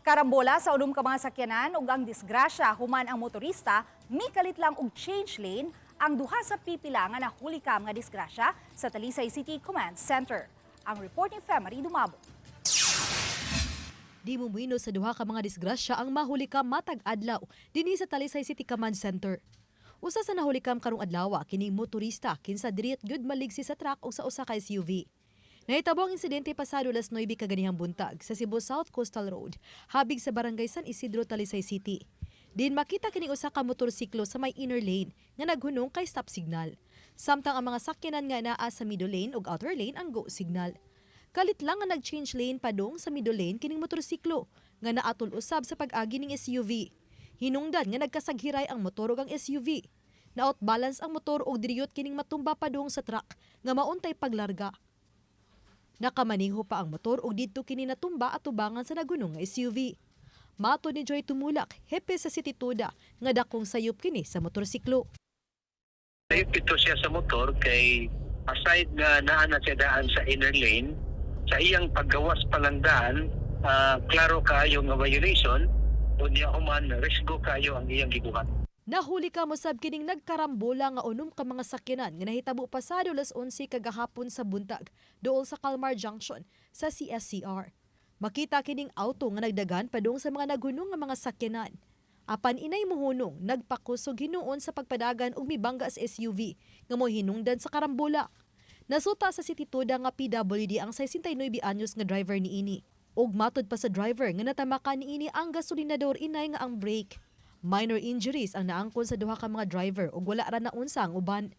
Karambola sa unom ka mga sakyanan ug ang disgrasya human ang motorista mikalit lang og change lane ang duha sa pipila nga nahulikam nga disgrasya sa Talisay City Command Center. Ang report ni Femary Dumabo. Di mumuino sa duha ka mga disgrasya ang mahulikam matag adlaw dinhi sa Talisay City Command Center. Usa sa nahulikam karong adlaw kining motorista kinsa diriyot gyud maligsi sa truck o sa usa ka SUV. Nahitabo ang insidente pasado alas 9 kaganihang buntag sa Cebu South Coastal Road, habig sa Barangay San Isidro, Talisay City. Din makita kining usa ka motorsiklo sa may inner lane nga naghunong kay stop signal. Samtang ang mga sakyanan nga naa sa middle lane ug outer lane ang go signal. Kalit lang nga nag-change lane padung sa middle lane kining motorsiklo nga naatol usab sa pag-agi ning SUV. Hinungdan nga nagkasaghiray ang motor ug ang SUV. Na-outbalance ang motor ug diriyot kining matumba padung sa truck nga mauntay paglarga. Nakamaniho pa ang motor ug didto kini natumba atubangan sa nagunong nga SUV. Matod ni Joy Tumulak, hepe sa City Toda, nga dakong sayop kini sa motorsiklo. Sayop ito siya sa motor kay aside nga naa na siya daan sa inner lane, sa iyang paggawas pa lang daan, klaro kaayo nga violation, unya human risgo kaayo ang iyang gibuhat. Nahuli ka mosab kining nagkarambola nga unom ka mga sakyanan nga nahitabo pasado alas 11 kagahapon sa buntag duol sa Calmar Junction sa CSCR. Makita kining auto nga nagdagan padung sa mga naghunong nga mga sakyanan. Apan inay muhunong, nagpakusog hinuon sa pagpadagan ug mibangga sa SUV nga mohinungdan sa karambola. Nasuta sa City Toda nga PWD ang 69 anyos nga driver niini. Ug matod pa sa driver nga natamakan niini ang gasolinador inay nga ang brake. Minor injuries ang naangkon sa duha ka mga driver ug wala ra naunsa ang uban.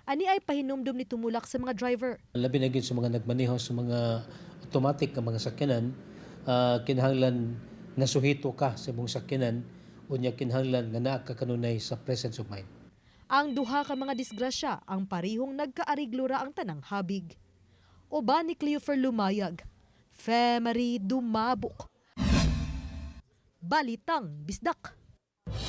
Ani ay pahinumdum ni Tumulak sa mga driver. Labi na gyud sa mga nagmaneho sa mga automatic nga mga sakyanan, kinahanglan nasuhito ka sa imong sakyanan, unya kinahanglan nga naa ka kanunay sa presence of mind. Ang duha ka mga disgrasya ang parihong nagkaariglo ra ang tanang habig. Uban ni Cleofer Lumayag, Femary Dumabok. Balitang Bisdak.